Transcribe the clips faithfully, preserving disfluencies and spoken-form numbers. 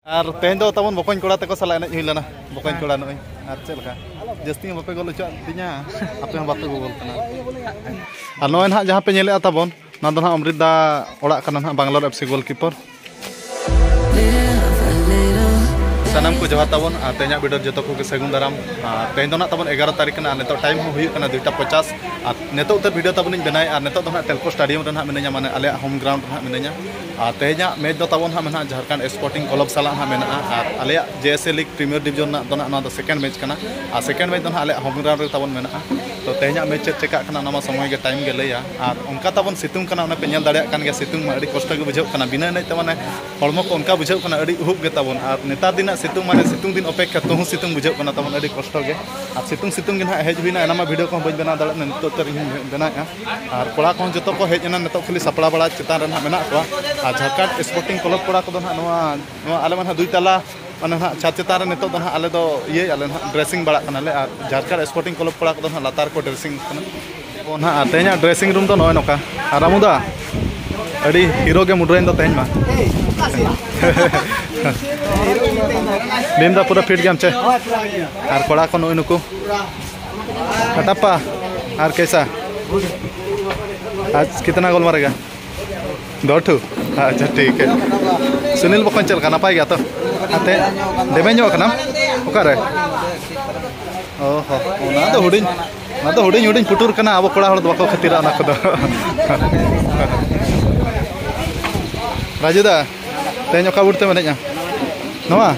ᱟᱨ ᱛᱮᱦᱮᱧ ᱫᱚ ᱛᱟᱵᱚᱱ ᱵᱚᱠᱚᱧ ᱠᱚᱲᱟ ᱛᱟᱠᱚ ᱥᱟᱞᱟᱜ ᱮᱱᱮᱡ ᱦᱩᱭ ᱞᱮᱱᱟ᱾ ᱵᱚᱠᱚᱧ ᱠᱚᱲᱟ ᱱᱚᱜᱼᱚᱭ᱾ ᱟᱨ ᱪᱮᱫ ᱞᱮᱠᱟ? ᱡᱟᱹᱥᱛᱤ ᱦᱚᱸ ᱵᱟᱯᱮ ᱜᱳᱞ ᱦᱚᱪᱚᱣᱟᱜ ᱛᱤᱧᱟ, ᱟᱯᱮ ᱦᱚᱸ ᱵᱟᱯᱮ ᱜᱳᱞ ᱠᱟᱱᱟ᱾ ᱟᱨ ᱱᱚᱜᱼᱚᱭ ᱱᱟᱦᱟᱜ ᱡᱟᱦᱟᱸ ᱯᱮ ᱧᱮᱞᱮᱫᱼᱟ ᱛᱟᱵᱚᱱ, ᱱᱚᱣᱟ ᱫᱚ ᱱᱟᱦᱟᱜ ᱚᱢᱨᱤᱛ ᱫᱟ ᱚᱲᱟᱜ ᱠᱟᱱᱟ ᱱᱟᱦᱟᱜ, ᱵᱟᱝᱞᱳᱨ ᱮᱯᱷ ᱥᱤ ᱜᱳᱞᱠᱤᱯᱟᱨ᱾ ᱥᱟᱱᱟᱢ ᱠᱚ ᱡᱚᱦᱟᱨ ᱛᱟᱵᱚᱱ, ᱟᱨ ᱛᱮᱦᱮᱧᱟᱜ ᱵᱷᱤᱰᱤᱭᱳ ᱡᱚᱛᱚ ᱠᱚᱜᱮ ᱥᱟᱹᱜᱩᱱ ᱫᱟᱨᱟᱢ᱾ ᱟᱨ ᱛᱮᱦᱮᱧ ᱫᱚ ᱱᱟᱦᱟᱜ ᱛᱟᱵᱚᱱ ᱮᱜᱟᱨᱚ ᱛᱟᱹᱨᱤᱠᱷ ᱠᱟᱱᱟ, ᱟᱨ ᱱᱤᱛᱚᱜ ᱴᱟᱭᱤᱢ ᱦᱚᱸ ᱦᱩᱭᱩᱜ ᱠᱟᱱᱟ ᱫᱩᱭᱴᱟ ᱯᱚᱪᱟᱥ᱾ ᱟᱨ ᱱᱤᱛᱚᱜ ᱩᱛᱟᱹᱨ ᱵᱷᱤᱰᱤᱭᱳ ᱛᱟᱵᱚᱱ ᱤᱧ ᱵᱮᱱᱟᱣᱮᱫᱼᱟ, ᱟᱨ ᱱᱤᱛᱚᱜ ᱫᱚ ᱱᱟᱦᱟᱜ ᱴᱮᱞᱠᱳ ᱥᱴᱮᱰᱤᱭᱟᱢ ᱨᱮ ᱱᱟᱦᱟᱜ ᱢᱤᱱᱟᱹᱧᱟ, ᱢᱟᱱᱮ ᱟᱞᱮᱭᱟᱜ ᱦᱳᱢ ᱜᱨᱟᱣᱩᱱᱰ ᱨᱮ ᱱᱟᱦᱟᱜ ᱢᱤᱱᱟᱹᱧᱟ᱾ ᱟᱨ ᱛᱮᱦᱮᱧᱟᱜ ᱢᱮᱪ ᱫᱚ ᱛᱟᱵᱚᱱ ᱦᱟᱸᱜ ᱢᱮᱱᱟᱜᱼᱟ ᱡᱷᱟᱲᱠᱷᱚᱸᱰ ᱥᱯᱳᱨᱴᱤᱝ ᱠᱞᱟᱵᱽ ᱥᱟᱞᱟᱜ ᱦᱟᱸᱜ ᱢᱮᱱᱟᱜᱼᱟ, ᱟᱨ ᱟᱞᱮᱭᱟᱜ ᱡᱮ S A league premiere division ᱨᱮᱱᱟᱜ ᱫᱚ ᱱᱟᱦᱟᱜ ᱱᱚᱣᱟ ᱫᱚ ᱥᱮᱠᱮᱱᱰ ᱢᱮᱪ ᱠᱟᱱᱟ᱾ ᱟᱨ ᱥᱮᱠᱮᱱᱰ ᱢᱮᱪ ᱫᱚ ᱱᱟᱦᱟᱜ ᱟᱞᱮᱭᱟᱜ ᱦᱳᱢ ᱜᱨᱟᱣᱩᱱᱰ ᱨᱮ ᱛᱟᱵᱚᱱ ᱢᱮᱱᱟᱜᱼᱟ᱾ ᱛᱚ ᱛᱮᱦᱮᱧᱟᱜ ᱢᱮᱪ ᱪᱮᱫ ᱪᱮᱠᱟᱜ ᱠᱟᱱᱟ, ᱚᱱᱟ ᱢᱟ ᱥᱚᱢᱚᱭ ᱜᱮ ᱴᱟᱭᱤᱢ ᱜᱮ ᱞᱟᱹᱭᱟ᱾ ᱟᱨ ᱚᱱᱠᱟ ᱛᱟᱵᱚᱱ ᱥᱤᱛᱩᱝ ᱠᱟᱱᱟ, ᱚᱱᱮ ᱯᱮ ᱧᱮᱞ ᱫᱟᱲᱮᱭᱟᱜ ᱠᱟᱱ ᱜᱮᱭᱟ, ᱥᱤᱛᱩᱝ ᱢᱟ ᱟᱹᱰᱤ ᱠᱚᱥᱴᱚ ᱜᱮ ᱵᱩᱡᱷᱟᱹᱜ ᱠᱟᱱᱟ᱾ ᱵᱤᱱᱟᱹ ᱮᱱᱮᱡ ᱛᱮ ᱢᱟᱱᱮ ᱦᱚᱲᱢᱚ ᱠᱚ ᱚᱱᱠᱟ ᱵᱩᱡᱷᱟᱹᱜ ᱠᱟᱱᱟ, ᱟᱹᱰᱤ ᱩᱦᱩᱵ ᱜᱮ ᱛᱟᱵᱚᱱ᱾ ᱟᱨ ᱱᱮᱛᱟᱨ ᱫᱤᱱᱟᱜ ᱥᱤᱛᱩᱝ ᱢᱟᱱᱮ ᱥᱤᱛᱩᱝ ᱫᱤᱱ ᱚᱯᱮᱠᱠᱷᱟ ᱛᱮᱦᱚᱸ ᱥᱤᱛᱩᱝ ᱵᱩᱡᱷᱟᱹᱜ ᱠᱟᱱᱟ ᱛᱟᱵᱚᱱ, ᱟᱹᱰᱤ ᱠᱚᱥᱴᱚ ᱜᱮ᱾ ᱟᱨ ᱥᱤᱛᱩᱝ ᱥᱤᱛᱩᱝ ᱜᱮ ᱱᱟᱦᱟᱜ ᱦᱮᱡ ᱦᱩᱭᱱᱟ, ᱮᱱᱟ ᱢᱟ ᱵᱷᱤᱰᱤᱭᱳ ᱠᱚᱦᱚᱸ ᱵᱟᱹᱧ ᱵᱮᱱᱟᱣ ᱫᱟᱲᱮᱭᱟᱜ, ᱱᱤᱛᱚᱜ ᱩᱛᱟᱹᱨ ᱤᱧ ᱵᱮᱱᱟᱣᱮᱫᱼᱟ᱾ ᱟᱨ ᱠᱚᱲᱟ ᱠᱚᱦᱚᱸ ᱡᱚᱛᱚ ᱠᱚ ᱦᱮᱡ ᱮᱱᱟ, ᱱᱤᱛᱚᱜ ᱠᱷᱟᱹᱞᱤ ᱥᱟᱯᱲᱟᱣ ᱵᱟᱲᱟ ᱪᱮᱛᱟᱱ ᱨᱮ ᱱᱟᱦᱟᱜ ᱢᱮᱱᱟᱜ ᱠᱚᱣᱟ᱾ ᱟᱨ ᱡᱷᱟᱲᱠᱷᱚᱸᱰ ᱥᱯᱳᱨᱴᱤᱝ ᱠᱞᱟᱵᱽ ᱠᱚᱲᱟ ᱠᱚᱫᱚ ᱱᱟᱦᱟᱜ ᱱᱚᱣᱟ, ᱱᱚᱣᱟ ᱟᱞᱮ ᱢᱟ ᱱᱟᱦᱟᱜ ᱫᱩᱭ ᱛᱟᱞᱟ, ᱢᱟᱱᱮ ᱱᱟᱦᱟᱜ ᱪᱷᱟᱫᱽ ᱪᱮᱛᱟᱱ ᱨᱮ ᱱᱤᱛᱚᱜ ᱫᱚ ᱱᱟᱦᱟᱜ ᱟᱞᱮ ᱫᱚ ᱤᱭᱟᱹᱭᱮᱫᱼᱟ ᱞᱮ ᱱᱟᱦᱟᱜ, ᱰᱨᱮᱥᱤᱝ ᱵᱟᱲᱟᱜ ᱠᱟᱱᱟᱞᱮ᱾ ᱟᱨ ᱡᱷᱟᱲᱠᱷᱚᱸᱰ ᱥᱯᱳᱨᱴᱤᱝ ᱠᱞᱟᱵᱽ ᱠᱚᱲᱟ ᱠᱚᱫᱚ ᱱᱟᱦᱟᱜ ᱞᱟᱛᱟᱨ ᱠᱚ ᱰᱨᱮᱥᱤᱝ ᱠᱟᱱᱟ᱾ ᱚ, ᱱᱟᱦᱟᱜ ᱛᱮᱦᱮᱧᱟᱜ ᱰᱨᱮᱥᱤᱝ ᱨᱩᱢ ᱫᱚ ᱱᱚᱜᱼᱚᱭ ᱱᱚᱝᱠᱟ᱾ ᱟᱨ ᱨᱟᱢᱩᱫᱟ, ᱟᱹᱰᱤ ᱦᱤᱨᱳ ᱜᱮ ᱢᱩᱰᱨᱟᱹᱭᱮᱱ ᱫᱚ ᱛᱮᱦᱮᱧ ᱢᱟ᱾ ᱵᱷᱤᱢ ᱫᱟ, ᱯᱩᱨᱟᱹ ᱯᱷᱤᱴ ᱜᱮᱭᱟᱢ ᱪᱮ? ᱟᱨ ᱠᱚᱲᱟ ᱠᱚ ᱱᱩᱜᱼᱩᱭ ᱱᱩᱠᱩ᱾ ᱠᱟᱴᱟᱯᱟ, ᱟᱨ ᱠᱮᱥᱟ? ᱟᱡ ᱠᱤᱛᱱᱟ ᱜᱳᱞ ᱢᱟᱨᱮᱜᱟ? ᱫᱚ ᱴᱷᱩ? ᱟᱪᱪᱷᱟ, ᱴᱷᱤᱠ ᱦᱮ᱾ ᱥᱩᱱᱤᱞ ᱵᱚᱠᱚᱧ ᱪᱮᱫ ᱞᱮᱠᱟ, ᱱᱟᱯᱟᱭ ᱜᱮᱭᱟ ᱛᱚ? ᱟᱛᱮ ᱰᱮᱢᱮᱡᱽ ᱧᱚᱜ ᱠᱟᱱᱟᱢ? ᱚᱠᱟᱨᱮ? ᱚ ᱦᱚ, ᱚᱱᱟ ᱫᱚ ᱦᱩᱰᱤᱧ, ᱚᱱᱟ ᱫᱚ ᱦᱩᱰᱤᱧ ᱦᱩᱰᱤᱧ ᱯᱩᱴᱩᱨ ᱠᱟᱱᱟ, ᱟᱵᱚ ᱠᱚᱲᱟ ᱦᱚᱲ ᱫᱚ ᱵᱟᱠᱚ ᱠᱷᱟᱹᱛᱤᱨᱟ ᱚᱱᱟ ᱠᱚᱫᱚ᱾ ᱨᱟᱡᱩ ᱫᱟ, ᱛᱮᱦᱮᱧ ᱚᱠᱟ ᱵᱩᱴ ᱛᱮᱢ ᱮᱱᱮᱡᱼᱟ? ᱱᱚᱣᱟ?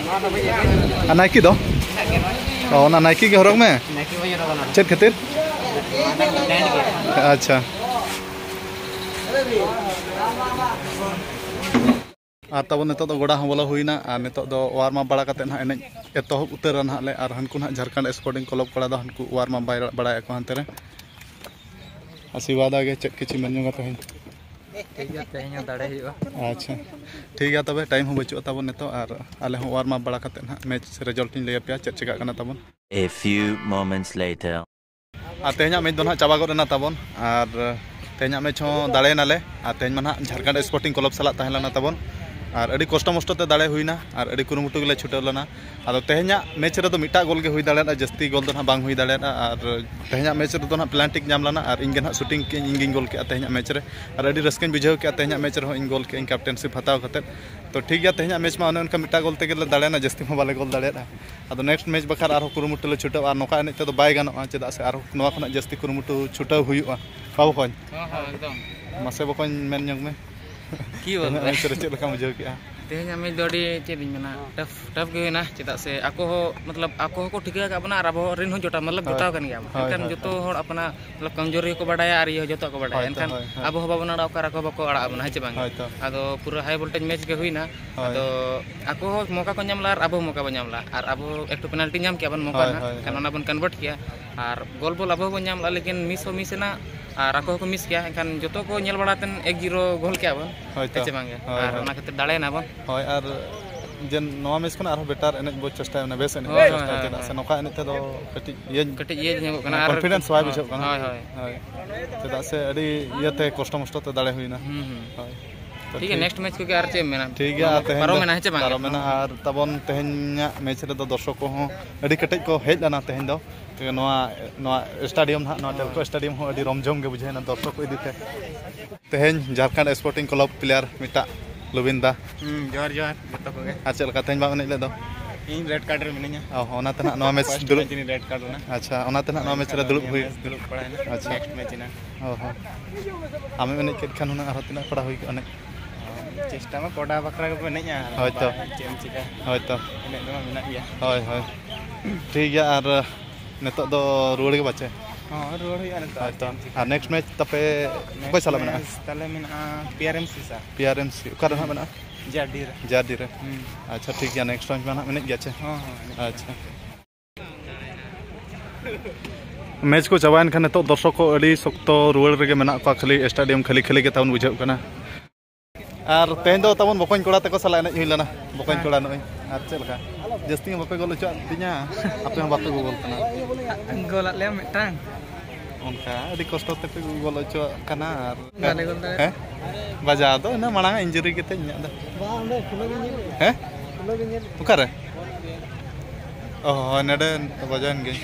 ᱟᱨ ᱱᱟᱭᱠᱤ ᱫᱚ? ᱚ, ᱚᱱᱟ ᱱᱟᱭᱠᱤ ᱜᱮ ᱦᱚᱨᱚᱜᱽ ᱢᱮ᱾ ᱪᱮᱫ ᱠᱷᱟᱹᱛᱤᱨ? ᱟᱪᱪᱷᱟ᱾ ᱟᱨ ᱛᱟᱵᱚᱱ ᱱᱤᱛᱚᱜ ᱫᱚ ᱜᱚᱰᱟ ᱦᱚᱸ ᱵᱚᱞᱚ ᱦᱩᱭᱱᱟ, ᱟᱨ ᱱᱤᱛᱚᱜ ᱫᱚ ᱣᱟᱨᱢ ᱟᱯ ᱵᱟᱲᱟ ᱠᱟᱛᱮᱫ ᱱᱟᱦᱟᱜ ᱮᱱᱮᱡ ᱮᱛᱚᱦᱚᱵ ᱩᱛᱟᱹᱨᱟ ᱱᱟᱦᱟᱜ ᱞᱮ᱾ ᱟᱨ ᱦᱟᱱᱠᱩ ᱱᱟᱦᱟᱜ ᱡᱷᱟᱲᱠᱷᱚᱸᱰ ᱥᱯᱳᱨᱴᱤᱝ ᱠᱞᱟᱵᱽ ᱠᱚᱲᱟ ᱫᱚ ᱦᱟᱱᱠᱩ ᱣᱟᱨᱢ ᱟᱯ ᱵᱟᱲᱟᱭᱮᱫ ᱠᱚ ᱦᱟᱱᱛᱮ ᱨᱮ᱾ ᱟᱨ ᱥᱤᱵᱟᱫᱟ ᱜᱮ ᱪᱮᱫ ᱠᱤᱪᱷᱩ ᱢᱮᱱ ᱧᱚᱜᱟ ᱛᱮᱦᱮᱧ? ᱴᱷᱤᱠ ᱜᱮᱭᱟ, ᱛᱮᱦᱮᱧ ᱦᱚᱸ ᱫᱟᱲᱮ ᱦᱩᱭᱩᱜᱼᱟ᱾ ᱟᱪᱪᱷᱟ, ᱴᱷᱤᱠ ᱜᱮᱭᱟ, ᱛᱚᱵᱮ ᱴᱟᱭᱤᱢ ᱦᱚᱸ ᱵᱟᱹᱪᱩᱜᱼᱟ ᱛᱟᱵᱚᱱ ᱱᱤᱛᱚᱜ, ᱟᱨ ᱟᱞᱮ ᱦᱚᱸ ᱣᱟᱨᱢ ᱟᱯ ᱵᱟᱲᱟ ᱠᱟᱛᱮᱫ ᱱᱟᱦᱟᱜ ᱢᱮᱪ ᱨᱮᱡᱟᱞᱴ ᱤᱧ ᱞᱟᱹᱭ ᱟᱯᱮᱭᱟ ᱪᱮᱫ ᱪᱮᱠᱟᱜ ᱠᱟᱱᱟ ᱛᱟᱵᱚᱱ᱾ A few moments later. ᱟᱨ ᱛᱮᱦᱮᱧᱟᱜ ᱢᱮᱪ ᱫᱚ ᱱᱟᱦᱟᱜ ᱪᱟᱵᱟ ᱜᱚᱫ ᱮᱱᱟ ᱛᱟᱵᱚᱱ, ᱟᱨ ᱛᱮᱦᱮᱧᱟᱜ ᱢᱮᱪ ᱦᱚᱸ ᱫᱟᱲᱮᱭᱮᱱᱟᱞᱮ᱾ ᱟᱨ ᱛᱮᱦᱮᱧ ᱢᱟ ᱱᱟᱦᱟᱜ ᱡᱷᱟᱲᱠᱷᱚᱸᱰ ᱥᱯᱳᱨᱴᱤᱝ ᱠᱞᱟᱵᱽ ᱥᱟᱞᱟᱜ ᱛᱟᱦᱮᱸ ᱞᱮᱱᱟ ᱛᱟᱵᱚᱱ᱾ ᱟᱨ ᱟᱹᱰᱤ ᱠᱚᱥᱴᱚ ᱢᱚᱥᱴᱚ ᱛᱮ ᱫᱟᱲᱮ ᱦᱩᱭᱱᱟ ᱟᱨ ᱟᱹᱰᱤ ᱠᱩᱨᱩᱢᱩᱴᱩ ᱜᱮᱞᱮ ᱪᱷᱩᱴᱟᱹᱣ ᱞᱮᱱᱟ᱾ ᱟᱫᱚ ᱛᱮᱦᱮᱧᱟᱜ ᱢᱮᱪ ᱨᱮᱫᱚ ᱢᱤᱫᱴᱟᱜ ᱜᱳᱞ ᱜᱮ ᱦᱩᱭ ᱫᱟᱲᱮᱭᱟᱜᱼᱟ, ᱡᱟᱹᱥᱛᱤ ᱜᱳᱞ ᱫᱚ ᱱᱟᱦᱟᱜ ᱵᱟᱝ ᱦᱩᱭ ᱫᱟᱲᱮᱭᱟᱜᱼᱟ᱾ ᱟᱨ ᱛᱮᱦᱮᱧᱟᱜ ᱢᱮᱪ ᱨᱮᱫᱚ ᱱᱟᱦᱟᱜ ᱯᱮᱱᱟᱞᱴᱤ ᱧᱟᱢ ᱞᱮᱱᱟ ᱟᱨ ᱤᱧ ᱜᱮ ᱱᱟᱦᱟᱜ ᱥᱩᱴᱤᱝ ᱠᱮᱜᱼᱟᱹᱧ, ᱤᱧ ᱜᱤᱧ ᱜᱳᱞ ᱠᱮᱜᱼᱟ ᱛᱮᱦᱮᱧᱟᱜ ᱢᱮᱪ ᱨᱮ᱾ ᱟᱨ ᱟᱹᱰᱤ ᱨᱟᱹᱥᱠᱟᱹᱧ ᱵᱩᱡᱷᱟᱹᱣ ᱠᱮᱜᱼᱟ ᱛᱮᱦᱮᱧᱟᱜ ᱢᱮᱪ ᱨᱮᱦᱚᱸ ᱤᱧ ᱜᱳᱞ ᱠᱮᱜᱼᱟᱹᱧ ᱠᱮᱯᱴᱮᱱᱥᱤᱯ ᱦᱟᱛᱟᱣ ᱠᱟᱛᱮᱫ᱾ ᱛᱚ ᱴᱷᱤᱠ ᱜᱮᱭᱟ, ᱛᱮᱦᱮᱧᱟᱜ ᱢᱮᱪ ᱢᱟ ᱚᱱᱮ ᱚᱱᱠᱟ ᱢᱤᱫᱴᱟᱜ ᱜᱳᱞ ᱛᱮᱜᱮ ᱞᱮ ᱫᱟᱲᱮᱭᱮᱱᱟ, ᱡᱟᱹᱥᱛᱤ ᱢᱟ ᱵᱟᱞᱮ ᱜᱳᱞ ᱫᱟᱲᱮᱭᱟᱜᱼᱟ᱾ ᱟᱫᱚ ᱱᱮᱠᱥᱴ ᱢᱮᱪ ᱵᱟᱠᱷᱨᱟ ᱟᱨᱦᱚᱸ ᱠᱩᱨᱩᱢᱩᱴᱩ ᱞᱮ ᱪᱷᱩᱴᱟᱹᱜᱼᱟ, ᱟᱨ ᱱᱚᱝᱠᱟ ᱮᱱᱮᱡ ᱛᱮᱫᱚ ᱵᱟᱭ ᱜᱟᱱᱚᱜᱼᱟ, ᱪᱮᱫᱟᱜ ᱥᱮ ᱟᱨᱦᱚᱸ ᱱᱚᱣᱟ ᱠᱷᱚᱱᱟᱜ ᱡᱟᱹᱥᱛᱤ ᱠᱩᱨᱩᱢᱩᱴᱩ ᱪᱷᱩᱴᱟᱹᱣ ᱦᱩᱭᱩᱜᱼᱟ᱾ ᱵᱟᱹᱵᱩ ᱠᱚᱧ ᱦᱚᱸ, ᱦᱚᱸ, ᱮᱠᱫᱚᱢ᱾ ᱢᱟᱥᱮ ᱵᱚᱠᱚᱧ ᱢᱮᱱ ᱧᱚᱜ ᱢᱮ᱾ ᱠᱤ ᱵᱚᱞᱛᱮ? ᱛᱮᱦᱮᱧᱟᱜ ᱢᱮᱪ ᱨᱮ ᱪᱮᱫ ᱞᱮᱠᱟᱢ ᱵᱩᱡᱷᱟᱹᱣ ᱠᱮᱜᱼᱟ? ᱛᱮᱦᱮᱧᱟᱜ ᱢᱮᱪ ᱫᱚ ᱟᱹᱰᱤ, ᱪᱮᱫ ᱤᱧ ᱢᱮᱱᱟ, ᱴᱟᱯ, ᱴᱟᱯ ᱜᱮ ᱦᱩᱭᱱᱟ, ᱪᱮᱫᱟᱜ ᱥᱮ ᱟᱠᱚ ᱦᱚᱸ, ᱢᱚᱛᱞᱚᱵ, ᱟᱠᱚ ᱦᱚᱸᱠᱚ ᱴᱷᱤᱠᱟᱹ ᱟᱠᱟᱫ ᱵᱚᱱᱟ ᱟᱨ ᱟᱵᱚ ᱨᱮᱱ ᱦᱚᱸ ᱡᱚᱴᱟᱣ, ᱢᱚᱛᱞᱚᱵ, ᱦᱳᱭ, ᱡᱚᱴᱟᱣ ᱦᱳᱭ, ᱠᱟᱱ ᱜᱮᱭᱟ ᱵᱚᱱ᱾ ᱦᱳᱭ, ᱮᱱᱠᱷᱟᱱ ᱦᱳᱭ, ᱡᱚᱛᱚ ᱦᱳᱭ᱾ ᱦᱚᱲ ᱟᱯᱱᱟ, ᱢᱚᱛᱞᱚᱵ, ᱠᱚᱢᱡᱳᱨᱤ ᱦᱚᱸᱠᱚ ᱵᱟᱰᱟᱭᱟ ᱟᱨ ᱤᱭᱟᱹ ᱦᱚᱸ ᱡᱚᱛᱚᱣᱟᱜ ᱠᱚ ᱵᱟᱰᱟᱭᱟ᱾ ᱦᱳᱭ ᱛᱚ, ᱮᱱᱠᱷᱟᱱ ᱦᱳᱭ, ᱦᱳᱭ᱾ ᱟᱵᱚ ᱦᱚᱸ ᱵᱟᱵᱚᱱ ᱟᱲᱟᱜ ᱟᱠᱚ ᱠᱟᱱᱟ, ᱟᱠᱚ ᱦᱚᱸ ᱵᱟᱠᱚ ᱟᱲᱟᱜ ᱟᱵᱚᱱᱟ, ᱦᱮᱸ ᱪᱮ ᱵᱟᱝ? ᱦᱳᱭ ᱛᱚ᱾ ᱟᱫᱚ ᱯᱩᱨᱟᱹ ᱦᱟᱭ ᱵᱷᱳᱞᱴᱮᱡᱽ ᱢᱮᱪ ᱜᱮ ᱦᱩᱭᱱᱟ᱾ ᱦᱳᱭ᱾ ᱟᱫᱚ ᱟᱠᱚ ᱦᱚᱸ ᱢᱚᱠᱟ ᱠᱚ ᱧᱟᱢ ᱞᱮᱫᱼᱟ ᱟᱨ ᱟᱵᱚ ᱦᱚᱸ ᱢᱚᱠᱟ ᱵᱚᱱ ᱧᱟᱢ ᱞᱮᱫᱼᱟ, ᱟᱨ ᱟᱵᱚ ᱮᱠᱴᱩ ᱯᱮᱱᱟᱞᱴᱤ ᱧᱟᱢ ᱠᱮᱜᱼᱟ ᱵᱚᱱ ᱢᱚᱠᱟ ᱦᱳᱭ, ᱨᱮᱱᱟᱜ, ᱦᱳᱭ, ᱮᱱᱠᱷᱟᱱ ᱦᱳᱭ᱾ ᱚᱱᱟ ᱵᱚᱱ ᱠᱚᱱᱵᱷᱟᱨᱴ ᱠᱮᱜᱼᱟ᱾ ᱟᱨ ᱜᱳᱞ ᱵᱚᱞ ᱟᱵᱚ ᱦᱚᱸᱵᱚᱱ ᱧᱟᱢ ᱞᱮᱫᱼᱟ, ᱞᱮᱠᱤᱱ ᱢᱤᱥ ᱦᱚᱸ ᱢᱤᱥ ᱮᱱᱟ, ᱟᱨ ᱟᱠᱚ ᱦᱚᱸᱠᱚ ᱢᱤᱥ ᱠᱮᱜᱼᱟ, ᱮᱱᱠᱷᱟᱱ ᱡᱚᱛᱚ ᱠᱚ ᱧᱮᱞ ᱵᱟᱲᱟ ᱠᱟᱛᱮᱫ ᱮᱠ ᱡᱤᱨᱳ ᱜᱳᱞ ᱠᱮᱜᱼᱟ ᱵᱚᱱ᱾ ᱦᱳᱭ ᱦᱮᱸ ᱛᱚ᱾ ᱪᱮ ᱵᱟᱝ ᱜᱮ? ᱦᱳᱭ, ᱟᱨ ᱦᱳᱭ᱾ ᱚᱱᱟ ᱠᱷᱟᱹᱛᱤᱨ ᱫᱟᱲᱮᱭᱮᱱᱟ ᱵᱚᱱ᱾ ᱦᱳᱭ, ᱟᱨ ᱡᱮ ᱱᱚᱣᱟ ᱢᱮᱪ ᱠᱷᱚᱱᱟᱜ ᱟᱨᱦᱚᱸ ᱵᱮᱴᱟᱨ ᱮᱱᱮᱡ ᱵᱚ ᱪᱮᱥᱴᱟᱭᱟ, ᱢᱟᱱᱮ ᱵᱮᱥ ᱮᱱᱮᱡ ᱦᱳᱭ, ᱵᱚ ᱦᱳᱭ, ᱪᱮᱥᱴᱟᱭᱟ, ᱦᱳᱭ, ᱪᱮᱫᱟᱜ ᱥᱮ ᱦᱳᱭ᱾ ᱱᱚᱝᱠᱟ ᱮᱱᱮᱡ ᱛᱮᱫᱚ ᱠᱟᱹᱴᱤᱡ ᱤᱭᱟᱹ ᱠᱟᱹᱴᱤᱡ ᱤᱭᱟᱹ ᱧᱚᱜᱚᱜ ᱠᱟᱱᱟ, ᱢᱟᱱᱮ ᱟᱨ ᱠᱚᱱᱯᱷᱤᱰᱮᱱᱥ ᱵᱟᱭ ᱦᱳᱭ, ᱵᱩᱡᱷᱟᱹᱜ ᱠᱟᱱᱟ᱾ ᱦᱳᱭ, ᱦᱳᱭ᱾ ᱦᱳᱭ, ᱪᱮᱫᱟᱜ ᱥᱮ ᱟᱹᱰᱤ ᱤᱭᱟᱹᱛᱮ ᱠᱚᱥᱴᱚ ᱢᱚᱥᱴᱚ ᱛᱮ ᱫᱟᱲᱮ ᱦᱩᱭᱱᱟ᱾ ᱦᱩᱸ, ᱦᱩᱸ᱾ ᱦᱳᱭ᱾ ᱛᱚ ᱴᱷᱤᱠ ᱜᱮᱭᱟ, ᱴᱷᱤᱠ, ᱱᱮᱠᱥᱴ ᱢᱮᱪ ᱠᱚᱜᱮ ᱟᱨ ᱪᱮᱫ ᱮᱢ ᱢᱮᱱᱟ? ᱴᱷᱤᱠ ᱜᱮᱭᱟ, ᱱᱚᱣᱟ ᱟᱨ ᱛᱮᱦᱮᱧ ᱯᱟᱨᱚᱢᱮᱱᱟ, ᱦᱮᱸ ᱪᱮ ᱵᱟᱝ? ᱯᱟᱨᱚᱢᱮᱱᱟ, ᱟᱨ ᱛᱟᱵᱚᱱ ᱛᱮᱦᱮᱧᱟᱜ ᱢᱮᱪ ᱨᱮᱫᱚ ᱫᱚᱨᱥᱚᱠ ᱠᱚᱦᱚᱸ ᱟᱹᱰᱤ ᱠᱮᱴᱮᱡ ᱠᱚ ᱦᱮᱡ ᱞᱮᱱᱟ ᱛᱮᱦᱮᱧ ᱫᱚ᱾ ᱱᱚᱣᱟ, ᱱᱚᱣᱟ ᱥᱴᱮᱰᱤᱭᱟᱢ ᱱᱟᱦᱟᱜ, ᱱᱚᱣᱟ ᱦᱳᱭ᱾ ᱴᱮᱞᱠᱳ ᱥᱴᱮᱰᱤᱭᱟᱢ ᱦᱚᱸ ᱟᱹᱰᱤ ᱨᱚᱢᱡᱷᱚᱢ ᱜᱮ ᱵᱩᱡᱷᱟᱹᱣᱮᱱᱟ ᱫᱚᱨᱥᱚᱠ ᱠᱚ ᱤᱫᱤᱛᱮ᱾ ᱛᱮᱦᱮᱧ ᱡᱷᱟᱲᱠᱷᱚᱸᱰ ᱥᱯᱳᱨᱴᱤᱝ ᱠᱞᱟᱵᱽ ᱯᱞᱮᱭᱟᱨ ᱢᱤᱫᱴᱟᱜ ᱞᱩᱵᱤᱱ ᱫᱟ᱾ ᱦᱩᱸ, ᱡᱚᱦᱟᱨ, ᱡᱚᱦᱟᱨ ᱡᱚᱛᱚ ᱠᱚᱜᱮ᱾ ᱟᱨ ᱪᱮᱫ ᱞᱮᱠᱟ ᱛᱮᱦᱮᱧ ᱵᱟᱢ ᱮᱱᱮᱡ ᱞᱮᱫ ᱫᱚ? ᱤᱧ ᱨᱮᱰ ᱠᱟᱨᱰ ᱨᱮ ᱢᱤᱱᱟᱹᱧᱟ᱾ ᱚ, ᱚᱱᱟ ᱛᱮ ᱱᱟᱦᱟᱜ ᱱᱚᱣᱟ ᱢᱮᱪ ᱯᱷᱟᱥᱴ ᱫᱩᱲᱩᱵ ᱢᱮᱪ ᱨᱤᱧ ᱨᱮᱰ ᱠᱟᱨᱰ ᱞᱮᱱᱟ᱾ ᱟᱪᱪᱷᱟ, ᱚᱱᱟ ᱛᱮ ᱱᱟᱦᱟᱜ ᱱᱚᱣᱟ ᱢᱮᱪ ᱨᱮ ᱫᱩᱲᱩᱵ ᱦᱩᱭ᱾ ᱢᱮᱪ ᱫᱩᱲᱩᱵ ᱯᱟᱲᱟᱭᱮᱱᱟ᱾ ᱟᱪᱪᱷᱟ᱾ ᱱᱮᱠᱥᱴ ᱢᱮᱪ ᱮᱱᱟ᱾ ᱚ ᱦᱚᱸ᱾ ᱟᱢᱮᱢ ᱮᱱᱮᱡ ᱠᱮᱫ ᱠᱷᱟᱱ ᱦᱩᱱᱟᱹᱝ ᱟᱨᱦᱚᱸ ᱛᱤᱱᱟᱹᱜ ᱯᱟᱲᱟ ᱦᱩᱭ ᱠᱚᱜᱼᱟ ᱮᱱᱮᱡ? ᱪᱮᱥᱴᱟ ᱢᱟ ᱠᱚᱰᱟ ᱵᱟᱠᱷᱨᱟ ᱜᱮᱵᱚ ᱮᱱᱮᱡᱼᱟ᱾ ᱦᱳᱭ ᱛᱚ᱾ ᱵᱟᱝ ᱪᱮᱫ ᱮᱢ ᱪᱤᱠᱟ᱾ ᱦᱳᱭ ᱛᱚ᱾ ᱮᱱᱮᱡ ᱫᱚ ᱢᱟ ᱢᱮᱱᱟᱜ ᱜᱮᱭᱟ᱾ ᱦᱳᱭ, ᱦᱳᱭ᱾ ᱴᱷᱤᱠ ᱜᱮᱭᱟ, ᱟᱨ ᱱᱤᱛᱚᱜ ᱫᱚ ᱨᱩᱣᱟᱹᱲ ᱜᱮ ᱯᱟᱪᱮ? ᱦᱚᱸ, ᱨᱩᱣᱟᱹᱲ ᱦᱩᱭᱩᱜᱼᱟ ᱱᱤᱛᱚᱜ, ᱦᱳᱭ ᱟᱨ ᱛᱚ᱾ ᱪᱮᱫ ᱮᱢ ᱪᱤᱠᱟ᱾ ᱟᱨ ᱱᱮᱠᱥᱴ ᱢᱮᱪ ᱛᱟᱯᱮ ᱚᱠᱚᱭ ᱱᱮᱠᱥᱴ ᱥᱟᱞᱟᱜ ᱢᱮᱪ ᱢᱮᱱᱟᱜᱼᱟ? ᱛᱟᱞᱮ ᱢᱮᱱᱟᱜᱼᱟ ᱯᱤ ᱟᱨ ᱮᱢ ᱥᱤ ᱥᱟᱞᱟᱜ᱾ ᱯᱤ ᱟᱨ ᱮᱢ ᱥᱤ᱾ ᱚᱠᱟ ᱨᱮ ᱱᱟᱦᱟᱜ ᱦᱩᱸ᱾ ᱢᱮᱱᱟᱜᱼᱟ? ᱡᱟᱨᱰᱤ ᱨᱮ᱾ ᱡᱟᱨᱰᱤ ᱨᱮ᱾ ᱦᱩᱸ᱾ ᱟᱪᱪᱷᱟ, ᱴᱷᱤᱠ ᱜᱮᱭᱟ, ᱱᱮᱠᱥᱴ ᱢᱮᱪ ᱢᱟ ᱱᱟᱦᱟᱜ ᱢᱮᱱᱮᱫ ᱜᱮᱭᱟ ᱪᱮ? ᱦᱚᱸ, ᱦᱚᱸ, ᱮᱱᱮᱡ ᱜᱮᱭᱟ᱾ ᱟᱪᱪᱷᱟ᱾ ᱢᱮᱪ ᱠᱚ ᱪᱟᱵᱟᱭᱮᱱ ᱠᱷᱟᱱ ᱱᱤᱛᱚᱜ ᱫᱚᱨᱥᱚᱠ ᱠᱚ ᱟᱹᱰᱤ ᱥᱚᱠᱛᱚ ᱨᱩᱣᱟᱹᱲ ᱨᱮᱜᱮ ᱢᱮᱱᱟᱜ ᱠᱚᱣᱟ, ᱠᱷᱟᱹᱞᱤ ᱥᱴᱮᱰᱤᱭᱟᱢ ᱠᱷᱟᱹᱞᱤ ᱠᱷᱟᱹᱞᱤ ᱜᱮ ᱛᱟᱵᱚᱱ ᱵᱩᱡᱷᱟᱹᱜ ᱠᱟᱱᱟ᱾ ᱟᱨ ᱛᱮᱦᱮᱧ ᱫᱚ ᱛᱟᱵᱚᱱ ᱵᱚᱠᱚᱧ ᱠᱚᱲᱟ ᱛᱟᱠᱚ ᱥᱟᱞᱟᱜ ᱮᱱᱮᱡ ᱦᱩᱭ ᱞᱮᱱᱟ᱾ ᱵᱚᱠᱚᱧ ᱦᱮᱸ᱾ ᱠᱚᱲᱟ ᱱᱚᱜᱼᱚᱭ᱾ ᱟᱨ ᱪᱮᱫ ᱞᱮᱠᱟ? ᱡᱟᱹᱥᱛᱤ ᱦᱚᱸ ᱵᱟᱯᱮ ᱜᱳᱞ ᱦᱚᱪᱚᱣᱟᱜ ᱛᱤᱧᱟ, ᱟᱯᱮ ᱦᱚᱸ ᱵᱟᱯᱮ ᱜᱳᱞ ᱠᱟᱱᱟ᱾ ᱜᱳᱞᱟᱜ ᱞᱮᱭᱟ ᱢᱤᱫᱴᱟᱝ᱾ ᱚᱱᱠᱟ ᱟᱹᱰᱤ ᱠᱚᱥᱴᱚ ᱛᱮᱯᱮ ᱜᱚᱞ ᱦᱚᱪᱚᱣᱟᱜ ᱠᱟᱱᱟ᱾ ᱟᱨ ᱵᱟᱞᱮ ᱜᱚᱞ ᱫᱟᱲᱮᱭᱟᱜ ᱦᱮᱸ? ᱵᱟᱡᱟᱣ ᱫᱚ ᱤᱱᱟᱹ ᱢᱟᱲᱟᱝ ᱤᱧᱡᱩᱨᱤ ᱠᱟᱛᱮ ᱤᱧᱟᱹᱜ ᱫᱚ᱾ ᱵᱟᱝ, ᱚᱸᱰᱮ ᱠᱷᱩᱞᱟᱹ ᱜᱮ ᱧᱮᱞ ᱦᱮᱸ? ᱠᱷᱩᱞᱟᱹ ᱜᱮ ᱧᱮᱞ ᱚᱠᱟᱨᱮ? ᱚ, ᱦᱳᱭ, ᱱᱚᱰᱮ ᱵᱟᱡᱟᱣᱮᱱ ᱜᱤᱧ᱾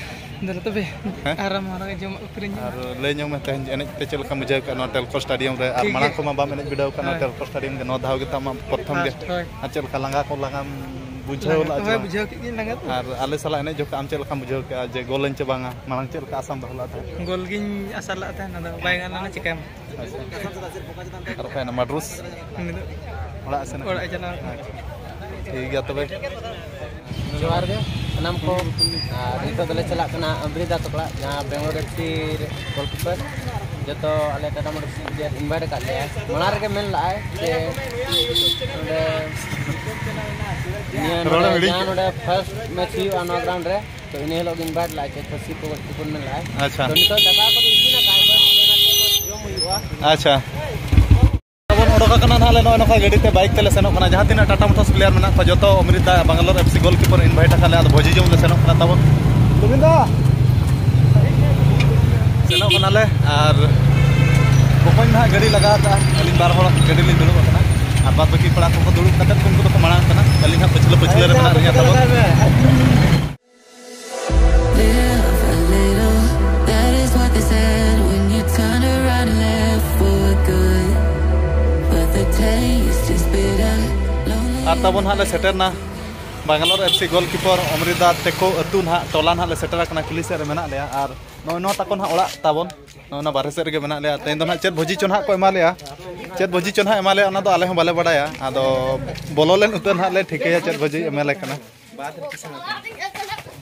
ᱫᱮᱞᱟ ᱛᱚᱵᱮ, ᱦᱮᱸ? ᱟᱨ ᱢᱟᱨᱟᱝ ᱡᱚᱢᱟᱜ ᱠᱚ ᱠᱤᱨᱤᱧ ᱟᱨ ᱞᱟᱹᱭ ᱧᱚᱜ ᱢᱮ, ᱛᱮᱦᱮᱧ ᱮᱱᱮᱡ ᱛᱮ ᱪᱮᱫ ᱞᱮᱠᱟᱢ ᱵᱩᱡᱷᱟᱹᱣ ᱠᱮᱫᱼᱟ ᱱᱚᱣᱟ ᱴᱮᱞᱠᱚ ᱥᱴᱮᱰᱤᱭᱟᱢ ᱨᱮ? ᱟᱨ ᱴᱷᱤᱠ ᱢᱟᱲᱟᱝ ᱜᱮ᱾ ᱠᱷᱚᱱ ᱢᱟ ᱵᱟᱢ ᱮᱱᱮᱡ ᱵᱤᱰᱟᱹᱣ ᱠᱟᱱᱟ ᱦᱳᱭ᱾ ᱴᱮᱞᱠᱚ ᱥᱴᱮᱰᱤᱭᱟᱢ ᱨᱮ, ᱱᱚᱣᱟ ᱫᱷᱟᱣ ᱜᱮ ᱛᱟᱢ ᱯᱨᱚᱛᱷᱚᱢ ᱜᱮ᱾ ᱯᱷᱟᱥᱴ, ᱦᱳᱭ᱾ ᱟᱨ ᱪᱮᱫ ᱞᱮᱠᱟ ᱞᱟᱸᱜᱟ ᱠᱚ ᱞᱟᱸᱜᱟᱢ ᱵᱩᱡᱷᱟᱹᱣ ᱞᱟᱸᱜᱟ ᱞᱮᱫᱼᱟ ᱠᱚ ᱪᱮ ᱦᱳᱭ, ᱵᱟᱝ? ᱵᱩᱡᱷᱟᱹᱣ ᱠᱮᱫ ᱜᱤᱧ ᱞᱟᱸᱜᱟ ᱫᱚ᱾ ᱟᱨ ᱟᱞᱮ ᱥᱟᱞᱟᱜ ᱮᱱᱮᱡ ᱡᱚᱠᱷᱚᱱ ᱟᱢ ᱪᱮᱫ ᱞᱮᱠᱟᱢ ᱵᱩᱡᱷᱟᱹᱣ ᱠᱮᱫᱼᱟ ᱡᱮ ᱜᱳᱞᱟᱹᱧ ᱪᱮ ᱵᱟᱝᱟ? ᱢᱟᱲᱟᱝ ᱪᱮᱫ ᱞᱮᱠᱟ ᱟᱥᱟᱢ ᱫᱚᱦᱚ ᱞᱮᱫ ᱛᱟᱦᱮᱸᱫ? ᱜᱳᱞ ᱜᱤᱧ ᱟᱥᱟ ᱞᱮᱫ ᱛᱟᱦᱮᱸᱫ, ᱟᱫᱚ ᱵᱟᱭ ᱜᱟᱱ ᱞᱮᱱᱟ, ᱪᱤᱠᱟᱹᱭᱟᱢ? ᱟᱪᱪᱷᱟ᱾ ᱟᱨ ᱚᱠᱟᱭᱮᱱᱟ ᱢᱟᱰᱨᱩᱥ? ᱩᱱᱤ ᱫᱚ ᱚᱲᱟᱜ ᱥᱮᱱ ᱚᱲᱟᱜ ᱮ ᱪᱟᱞᱟᱣ ᱟᱠᱟᱱᱟ᱾ ᱟᱪᱪᱷᱟ᱾ ᱴᱷᱤᱠ ᱜᱮᱭᱟ ᱛᱚᱵᱮ᱾ ᱡᱚᱦᱟᱨ ᱜᱮ ᱥᱟᱱᱟᱢ ᱠᱚ᱾ ᱟᱨ ᱱᱤᱛᱚᱜ ᱫᱚᱞᱮ ᱪᱟᱞᱟᱜ ᱠᱟᱱᱟ ᱟᱢᱨᱤᱫᱟ ᱛᱚᱠᱲᱟ, ᱡᱟᱦᱟᱸ ᱵᱮᱝᱜᱟᱞᱳᱨ ᱮᱯᱷ ᱥᱤ ᱜᱳᱞᱠᱤᱯᱟᱨ᱾ ᱡᱚᱛᱚ ᱟᱞᱮ ᱴᱟᱴᱟ ᱢᱳᱴᱚᱨᱥ ᱜᱮ ᱤᱱᱵᱷᱟᱭᱤᱴ ᱟᱠᱟᱫ ᱞᱮᱭᱟ᱾ ᱢᱟᱲᱟᱝ ᱨᱮᱜᱮ ᱢᱮᱱ ᱞᱟᱜᱼᱟᱭ ᱡᱮ ᱱᱚᱰᱮ ᱱᱤᱭᱟᱹ ᱨᱚᱲ ᱱᱚᱰᱮ ᱦᱤᱲᱤᱧ ᱡᱟᱦᱟᱸ ᱠᱮᱫ᱾ ᱱᱚᱰᱮ ᱯᱷᱟᱥᱴ ᱢᱮᱪ ᱦᱩᱭᱩᱜᱼᱟ ᱱᱚᱣᱟ ᱜᱨᱟᱣᱩᱱᱰ ᱨᱮ, ᱛᱚ ᱤᱱᱟᱹ ᱦᱤᱞᱳᱜ ᱜᱮ ᱤᱱᱵᱷᱟᱭᱤᱴ ᱞᱟᱜᱼᱟᱭ ᱪᱮ ᱠᱷᱟᱹᱥᱤ ᱠᱚ ᱜᱚᱡ ᱠᱚ ᱢᱮᱱ ᱞᱟᱜᱼᱟᱭ᱾ ᱟᱪᱪᱷᱟ᱾ ᱛᱚ ᱱᱤᱛᱚᱜ ᱫᱟᱠᱟ ᱠᱚᱫᱚ ᱤᱥᱤᱱ ᱟᱠᱟᱫ ᱟᱭ, ᱵᱟᱥ ᱡᱚᱢ ᱦᱩᱭᱩᱜᱼᱟ᱾ ᱟᱪᱪᱷᱟ᱾ ᱵᱚᱱ ᱚᱰᱚᱠ ᱟᱠᱟᱱᱟ ᱱᱟᱦᱟᱜ ᱞᱮ ᱱᱚᱜᱼᱚᱭ ᱱᱚᱝᱠᱟ ᱜᱟᱹᱰᱤ ᱛᱮ, ᱵᱟᱭᱤᱠ ᱛᱮᱞᱮ ᱥᱮᱱᱚᱜ ᱠᱟᱱᱟ᱾ ᱡᱟᱦᱟᱸ ᱛᱤᱱᱟᱹᱜ ᱴᱟᱴᱟ ᱢᱳᱴᱚᱨᱥ ᱯᱞᱮᱭᱟᱨ ᱢᱮᱱᱟᱜ ᱠᱚᱣᱟ ᱡᱚᱛᱚ ᱚᱢᱨᱤᱛᱟ ᱵᱟᱝᱜᱟᱞᱳᱨ ᱮᱯᱷ ᱥᱤ ᱜᱳᱞᱠᱤᱯᱟᱨ ᱤᱱᱵᱷᱟᱭᱤᱴ ᱟᱠᱟᱫ ᱞᱮᱭᱟ᱾ ᱟᱫᱚ ᱵᱷᱚᱡᱤ ᱡᱚᱢ ᱞᱮ ᱥᱮᱱᱚᱜ ᱠᱟᱱᱟ ᱛᱟᱵᱚᱱ᱾ ᱜᱳᱵᱤᱱᱫᱟ᱾ ᱥᱮᱱᱚᱜ ᱠᱟᱱᱟᱞᱮ ᱟᱨ ᱵᱚᱠᱚᱧ ᱱᱟᱦᱟᱜ ᱜᱟᱹᱰᱤ ᱞᱟᱜᱟ ᱟᱠᱟᱫᱼᱟ, ᱟᱹᱞᱤᱧ ᱵᱟᱨ ᱦᱚᱲ ᱜᱟᱹᱰᱤ ᱞᱤᱧ ᱫᱩᱲᱩᱵ ᱟᱠᱟᱱᱟ ᱟᱨ ᱵᱟᱫᱽ ᱵᱟᱹᱠᱤ ᱠᱚᱲᱟ ᱠᱚᱠᱚ ᱫᱩᱲᱩᱵ ᱠᱟᱛᱮᱫ ᱩᱱᱠᱩ ᱫᱚᱠᱚ ᱢᱟᱲᱟᱝ ᱠᱟᱱᱟ᱾ ᱟᱹᱞᱤᱧ ᱦᱟᱸᱜ ᱯᱟᱹᱪᱷᱞᱟᱹ ᱯᱟᱹᱪᱷᱞᱟᱹ ᱨᱮ ᱢᱮᱱᱟᱜ ᱞᱤᱧᱟ ᱛᱟᱵᱚᱱ᱾ Little by little, that is what they said when you turned around and left for good. But the taste is bitter, lonely. ᱟᱨ ᱛᱟᱵᱚᱱ ᱦᱟᱸᱜ ᱞᱮ ᱥᱮᱴᱮᱨᱱᱟ ᱵᱟᱝᱜᱟᱞᱳᱨ ᱮᱯᱷ ᱥᱤ ᱜᱳᱞᱠᱤᱯᱟᱨ ᱚᱢᱨᱤᱫᱟ ᱛᱮᱠᱚ ᱟᱹᱛᱩ ᱱᱟᱦᱟᱜ ᱴᱚᱞᱟ ᱱᱟᱦᱟᱜ ᱞᱮ ᱥᱮᱴᱮᱨ ᱟᱠᱟᱱᱟ᱾ ᱠᱩᱞᱦᱤ ᱥᱮᱫ ᱨᱮ ᱢᱮᱱᱟᱜ ᱞᱮᱭᱟ ᱟᱨ ᱱᱚᱜᱼᱚᱭ ᱱᱚᱣᱟ ᱛᱟᱠᱚ ᱱᱟᱦᱟᱜ ᱚᱲᱟᱜ ᱛᱟᱵᱚᱱ, ᱱᱚᱜᱼᱚᱭ ᱱᱚᱣᱟ ᱵᱟᱨᱦᱮ ᱥᱮᱫ ᱨᱮᱜᱮ ᱢᱮᱱᱟᱜ ᱞᱮᱭᱟ᱾ ᱛᱮᱦᱮᱧ ᱫᱚ ᱱᱟᱦᱟᱜ ᱪᱮᱫ ᱵᱷᱚᱡᱤ ᱪᱚ ᱱᱟᱦᱟᱜ ᱠᱚ ᱮᱢᱟ ᱞᱮᱭᱟ, ᱪᱮᱫ ᱵᱷᱚᱡᱤ ᱪᱚ ᱱᱟᱦᱟᱜ ᱮᱢᱟ ᱞᱮᱭᱟ, ᱚᱱᱟ ᱫᱚ ᱟᱞᱮ ᱦᱚᱸ ᱵᱟᱞᱮ ᱵᱟᱲᱟᱭᱟ᱾ ᱟᱫᱚ ᱵᱚᱞᱚ ᱞᱮᱱ ᱩᱛᱟᱹᱨ ᱱᱟᱦᱟᱜ ᱞᱮ ᱴᱷᱤᱠᱟᱹᱭᱟ ᱪᱮᱫ ᱵᱷᱚᱡᱤ ᱮᱢᱟ ᱞᱮ ᱠᱟᱱᱟ᱾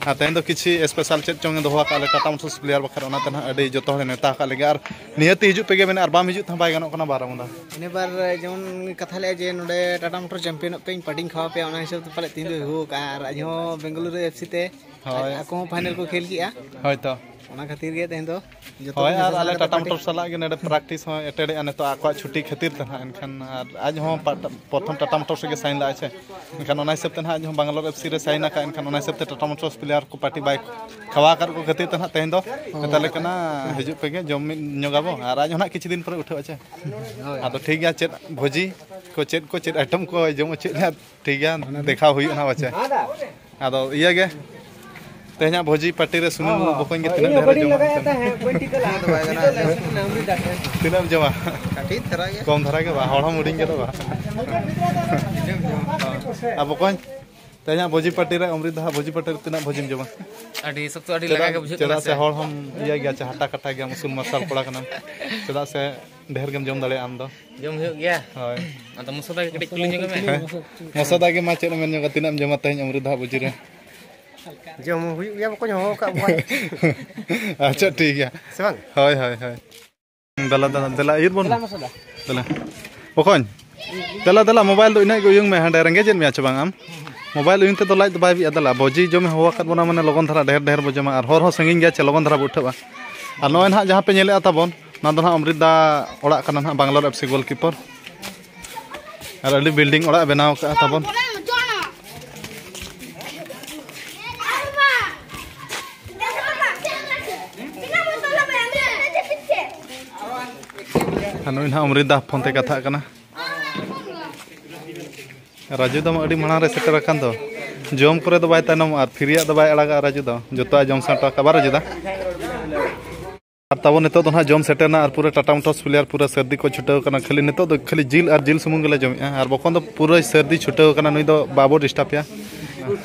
ᱟᱨ ᱛᱮᱦᱮᱧ ᱫᱚ ᱠᱤᱪᱷᱤ ᱥᱯᱮᱥᱟᱞ ᱪᱮᱫ ᱪᱚᱝ ᱮ ᱫᱚᱦᱚ ᱟᱠᱟᱫ ᱞᱮ ᱴᱟᱴᱟ ᱢᱳᱴᱚᱨᱥ ᱯᱞᱮᱭᱟᱨ ᱵᱟᱠᱷᱨᱟ, ᱚᱱᱟᱛᱮ ᱱᱟᱦᱟᱜ ᱟᱹᱰᱤ ᱡᱚᱛᱚ ᱦᱚᱲᱮ ᱱᱮᱣᱛᱟ ᱟᱠᱟᱫ ᱞᱮᱜᱮ᱾ ᱟᱨ ᱱᱤᱦᱟᱹᱛᱤ ᱦᱤᱡᱩᱜ ᱯᱮᱜᱮ ᱢᱮᱱᱟ, ᱟᱨ ᱵᱟᱢ ᱦᱤᱡᱩᱜ ᱛᱮᱦᱚᱸ ᱵᱟᱭ ᱜᱟᱱᱚᱜ ᱠᱟᱱᱟ ᱵᱟᱨᱚ ᱢᱩᱫᱟ᱾ ᱤᱱᱟᱹ ᱵᱟᱨ ᱡᱮᱢᱚᱱ ᱠᱟᱛᱷᱟ ᱞᱮᱫᱼᱟ ᱡᱮ ᱱᱚᱰᱮ ᱴᱟᱴᱟ ᱢᱳᱴᱚᱨ ᱪᱟᱢᱯᱤᱭᱟᱱᱚᱜ ᱯᱮ, ᱤᱧ ᱯᱟᱨᱴᱤᱧ ᱠᱷᱟᱣᱟᱣ ᱯᱮᱭᱟ, ᱚᱱᱟ ᱦᱤᱥᱟᱹᱵ ᱛᱮ ᱯᱟᱞᱮᱫ ᱛᱮᱦᱮᱧ ᱫᱚᱭ ᱦᱩᱦᱩ ᱟᱠᱟᱫᱼᱟ᱾ ᱟᱨ ᱟᱡ ᱦᱚᱸ ᱵᱮᱝᱜᱟᱞᱩᱨᱩ ᱮᱯᱷ ᱥᱤ ᱛᱮ ᱦᱳᱭ᱾ ᱟᱠᱚ ᱦᱚᱸ ᱯᱷᱟᱭᱱᱮᱞ ᱠᱚ ᱠᱷᱮᱞ ᱠᱮᱜᱼᱟ᱾ ᱦᱳᱭ ᱛᱚ᱾ ᱚᱱᱟ ᱠᱷᱟᱹᱛᱤᱨ ᱜᱮ ᱛᱮᱦᱮᱧ ᱫᱚ ᱡᱚᱛᱚ ᱦᱳᱭ, ᱜᱮ ᱟᱨ ᱢᱮᱥᱟ ᱟᱞᱮ ᱠᱟᱛᱮ ᱴᱟᱴᱟ ᱯᱟᱨᱴᱤ ᱢᱚᱴᱚᱨ ᱥᱟᱞᱟᱜ ᱜᱮ ᱱᱚᱰᱮ ᱯᱨᱮᱠᱴᱤᱥ ᱦᱚᱸ ᱮᱴᱮᱱᱰᱮᱜᱼᱟ ᱱᱤᱛᱚᱜ ᱟᱠᱚᱣᱟᱜ ᱪᱷᱩᱴᱤ ᱠᱷᱟᱹᱛᱤᱨ ᱛᱮ ᱱᱟᱦᱟᱜ᱾ ᱮᱱᱠᱷᱟᱱ ᱟᱨ ᱟᱡ ᱦᱚᱸ ᱯᱟᱴ-, ᱯᱨᱚᱛᱷᱚᱢ ᱴᱟᱴᱟ ᱢᱚᱴᱚᱨᱥ ᱨᱮᱜᱮ ᱥᱟᱭᱤᱱ ᱞᱟᱜᱼᱟᱭ ᱥᱮ, ᱮᱱᱠᱷᱟᱱ ᱚᱱᱟ ᱦᱤᱥᱟᱹᱵ ᱛᱮ ᱱᱟᱦᱟᱜ ᱟᱡ ᱦᱚᱸ ᱵᱟᱝᱜᱟᱞᱳᱨ ᱮᱯᱷ ᱥᱤ ᱨᱮ ᱥᱟᱭᱤᱱ ᱟᱠᱟᱫ᱾ ᱮᱱᱠᱷᱟᱱ ᱚᱱᱟ ᱦᱤᱥᱟᱹᱵ ᱛᱮ ᱴᱟᱴᱟ ᱢᱚᱴᱚᱨᱥ ᱯᱞᱮᱭᱟᱨ ᱠᱚ ᱯᱟᱨᱴᱤ ᱵᱟᱭ ᱠᱷᱟᱣᱟ ᱟᱠᱟᱫ ᱠᱚ ᱠᱷᱟᱹᱛᱤᱨ ᱛᱮ ᱱᱟᱦᱟᱜ ᱛᱮᱦᱮᱧ ᱫᱚ ᱢᱮᱛᱟ ᱞᱮ ᱠᱟᱱᱟ, "ᱦᱤᱡᱩᱜ ᱯᱮ ᱜᱮ, ᱡᱚᱢ ᱢᱤᱫ ᱧᱚᱜᱟᱵᱚ", ᱟᱨ ᱟᱡ ᱦᱚᱸ ᱱᱟᱦᱟᱜ ᱠᱤᱪᱷᱩ ᱫᱤᱱ ᱯᱚᱨᱮ ᱩᱴᱷᱟᱹᱜᱼᱟ ᱪᱮ᱾ ᱦᱳᱭ᱾ ᱟᱫᱚ ᱴᱷᱤᱠ ᱜᱮᱭᱟ, ᱪᱮᱫ ᱵᱷᱚᱡᱤ ᱠᱚ, ᱪᱮᱫ ᱠᱚ, ᱪᱮᱫ ᱟᱭᱴᱮᱢ ᱠᱚ ᱡᱚᱢ ᱦᱚᱪᱚᱭᱮᱫ ᱞᱮᱭᱟ, ᱴᱷᱤᱠ ᱜᱮᱭᱟ, ᱫᱮᱠᱷᱟᱣ ᱦᱩᱭᱩᱜᱼᱟ ᱱᱟᱦᱟᱜ ᱯᱟᱪᱮ᱾ ᱟᱫᱚ ᱤᱭᱟᱹ ᱜᱮ, ᱛᱮᱦᱮᱧᱟᱜ ᱵᱷᱚᱡᱤ ᱯᱟᱨᱴᱤ ᱨᱮ ᱥᱩᱱᱩᱢ ᱵᱚᱠᱚᱧ ᱜᱮ ᱛᱤᱱᱟᱹᱜ ᱰᱷᱮᱨ ᱞᱮ ᱡᱚᱢᱟ ᱮᱱᱛᱮ᱾ ᱛᱤᱱᱟᱹᱜ ᱮᱢ ᱡᱚᱢᱟ? ᱠᱟᱹᱴᱤᱡ ᱫᱷᱟᱨᱟ ᱜᱮ᱾ ᱠᱚᱢ ᱫᱷᱟᱨᱟ ᱜᱮ ᱵᱟ, ᱦᱚᱲ ᱦᱚᱸ ᱦᱩᱰᱤᱧ ᱜᱮᱫᱚ ᱵᱟ᱾ ᱟᱨ ᱵᱚᱠᱚᱧ, ᱛᱮᱦᱮᱧᱟᱜ ᱵᱷᱚᱡᱤ ᱯᱟᱨᱴᱤ ᱨᱮ, ᱚᱢᱨᱤᱛ ᱫᱟᱦᱟᱜ ᱵᱷᱚᱡᱤ ᱯᱟᱨᱴᱤ ᱨᱮ ᱛᱤᱱᱟᱹᱜ ᱵᱷᱚᱡᱤᱢ ᱡᱚᱢᱟ? ᱟᱹᱰᱤ ᱥᱚᱠᱛᱚ, ᱟᱹᱰᱤ ᱞᱟᱸᱜᱟ ᱪᱮᱫᱟᱜ, ᱜᱮ ᱵᱩᱡᱷᱟᱹᱜ ᱠᱟᱱᱟ ᱪᱮᱫᱟᱜ ᱥᱮ ᱥᱮ᱾ ᱦᱚᱲ ᱦᱚᱸᱢ ᱤᱭᱟᱹ ᱜᱮᱭᱟ ᱪᱮ, ᱦᱟᱴᱟ ᱠᱟᱴᱟ ᱜᱮᱭᱟᱢ, ᱩᱥᱩᱞ ᱢᱟᱨᱥᱟᱞ ᱠᱚᱲᱟ ᱠᱟᱱᱟᱢ, ᱪᱮᱫᱟᱜ ᱥᱮ ᱰᱷᱮᱨ ᱜᱮᱢ ᱡᱚᱢ ᱫᱟᱲᱮᱭᱟᱜᱼᱟ ᱟᱢ ᱫᱚ᱾ ᱡᱚᱢ ᱦᱩᱭᱩᱜ ᱜᱮᱭᱟ᱾ ᱦᱳᱭ᱾ ᱟᱫᱚ ᱢᱚᱥᱚᱫᱟ ᱜᱮ ᱠᱟᱹᱴᱤᱡ ᱠᱩᱞᱤ ᱧᱚᱜ ᱢᱮ᱾ ᱦᱮᱸ? ᱢᱚᱥᱚᱫᱟ ᱜᱮ ᱢᱟ ᱪᱮᱫ ᱮᱢ ᱢᱮᱱ ᱧᱚᱜᱟ, ᱛᱤᱱᱟᱹᱜ ᱮᱢ ᱡᱚᱢᱟ ᱛᱮᱦᱮᱧ ᱚᱢᱨᱤᱛ ᱫᱟᱦᱟᱜ ᱵᱷᱚᱡᱤ ᱨᱮ? ᱡᱚᱢ ᱦᱩᱭᱩᱜ ᱜᱮᱭᱟ, ᱵᱟᱠᱚ ᱦᱚᱦᱚ ᱟᱠᱟᱫ ᱵᱚᱱᱟ᱾ ᱟᱪᱪᱷᱟ, ᱴᱷᱤᱠ ᱜᱮᱭᱟ᱾ ᱥᱮ ᱵᱟᱝ? ᱦᱳᱭ, ᱦᱳᱭ, ᱦᱳᱭ᱾ ᱫᱮᱞᱟ, ᱫᱮᱞᱟ, ᱫᱮᱞᱟ, ᱤᱨ ᱵᱚᱱ᱾ ᱫᱮᱞᱟ ᱢᱚᱥᱚᱫᱟ᱾ ᱫᱮᱞᱟ᱾ ᱵᱚᱠᱚᱧ, ᱫᱮᱞᱟ, ᱫᱮᱞᱟ, ᱢᱳᱵᱟᱭᱤᱞ ᱫᱚ ᱤᱱᱟᱹᱜ ᱜᱮ ᱩᱭᱩᱝ ᱢᱮ, ᱦᱟᱸᱰᱮ ᱨᱮᱸᱜᱮᱡᱮᱫ ᱢᱮᱭᱟ ᱪᱮ ᱵᱟᱝ ᱟᱢ? ᱢᱳᱵᱟᱭᱤᱞ ᱩᱭᱩᱝ ᱛᱮᱫᱚ ᱞᱟᱡ ᱫᱚ ᱵᱟᱭ ᱵᱤᱜᱼᱟ᱾ ᱫᱮᱞᱟ, ᱵᱷᱚᱡᱤ ᱡᱚᱢᱮ ᱦᱚᱦᱚ ᱟᱠᱟᱫ ᱵᱚᱱᱟ, ᱢᱟᱱᱮ ᱞᱚᱜᱚᱱ ᱫᱷᱟᱨᱟ ᱰᱷᱮᱨ ᱰᱷᱮᱨ ᱵᱚ ᱡᱚᱢᱟ, ᱟᱨ ᱦᱚᱨ ᱦᱚᱸ ᱥᱟᱺᱜᱤᱧ ᱜᱮᱭᱟ ᱪᱮ, ᱞᱚᱜᱚᱱ ᱫᱷᱟᱨᱟ ᱵᱚ ᱩᱴᱷᱟᱹᱜᱼᱟ᱾ ᱟᱨ ᱱᱚᱜᱼᱚᱭ ᱱᱟᱦᱟᱜ ᱡᱟᱦᱟᱸ ᱯᱮ ᱧᱮᱞᱮᱫᱼᱟ ᱛᱟᱵᱚᱱ, ᱱᱚᱣᱟ ᱫᱚ ᱱᱟᱦᱟᱜ ᱚᱢᱨᱤᱛ ᱫᱟ ᱚᱲᱟᱜ ᱠᱟᱱᱟ ᱱᱟᱦᱟᱜ, ᱵᱟᱝᱞᱳᱨ ᱮᱯᱷ ᱥᱤ ᱜᱳᱞᱠᱤᱯᱟᱨ᱾ ᱟᱨ ᱟᱹᱰᱤ ᱵᱤᱞᱰᱤᱝ ᱚᱲᱟᱜ ᱵᱮᱱᱟᱣ ᱠᱟᱜᱼᱟ ᱛᱟᱵᱚᱱ᱾ ᱟᱨ ᱱᱩᱭ ᱱᱟᱦᱟᱜ ᱚᱢᱨᱤᱛ ᱫᱟ ᱯᱷᱳᱱ ᱛᱮ ᱠᱟᱛᱷᱟᱜ ᱠᱟᱱᱟ᱾ ᱨᱟᱡᱩ ᱫᱟ ᱢᱟ ᱟᱹᱰᱤ ᱢᱟᱲᱟᱝ ᱨᱮ ᱥᱮᱴᱮᱨ ᱟᱠᱟᱱ ᱫᱚ᱾ ᱡᱚᱢ ᱠᱚᱨᱮ ᱫᱚ ᱵᱟᱭ ᱛᱟᱭᱱᱚᱢᱚᱜᱼᱟ ᱟᱨ ᱯᱷᱤᱨᱤᱭᱟᱜ ᱫᱚ ᱵᱟᱭ ᱟᱲᱟᱜᱟ ᱨᱟᱡᱩ ᱫᱚ᱾ ᱡᱚᱛᱚᱣᱟᱜ ᱡᱚᱢ ᱥᱟᱢᱴᱟᱣ ᱠᱟᱜᱼᱟ᱾ ᱵᱟᱝ ᱨᱟᱡᱩ ᱫᱟ? ᱟᱨ ᱛᱟᱵᱚᱱ ᱱᱤᱛᱚᱜ ᱫᱚ ᱱᱟᱦᱟᱜ ᱡᱚᱢ ᱥᱮᱴᱮᱨᱱᱟ ᱟᱨ ᱯᱩᱨᱟᱹ ᱴᱟᱴᱟ ᱢᱳᱴᱚᱨᱥ ᱯᱞᱮᱭᱟᱨ ᱯᱩᱨᱟᱹ ᱥᱟᱹᱨᱫᱤ ᱠᱚ ᱪᱷᱩᱴᱟᱹᱣ ᱠᱟᱱᱟ᱾ ᱠᱷᱟᱹᱞᱤ ᱱᱤᱛᱚᱜ ᱫᱚ ᱠᱷᱟᱹᱞᱤ ᱡᱤᱞ ᱟᱨ ᱡᱤᱞ ᱥᱩᱢᱩᱝ ᱜᱮᱞᱮ ᱡᱚᱢᱮᱜᱼᱟ᱾ ᱟᱨ ᱵᱚᱠᱚᱱ ᱫᱚ ᱯᱩᱨᱟᱹ ᱥᱟᱹᱨᱫᱤ ᱪᱷᱩᱴᱟᱹᱣ ᱠᱟᱱᱟ, ᱱᱩᱭ ᱫᱚ ᱵᱟᱵᱚ ᱰᱤᱥᱴᱟᱵᱮᱭᱟ᱾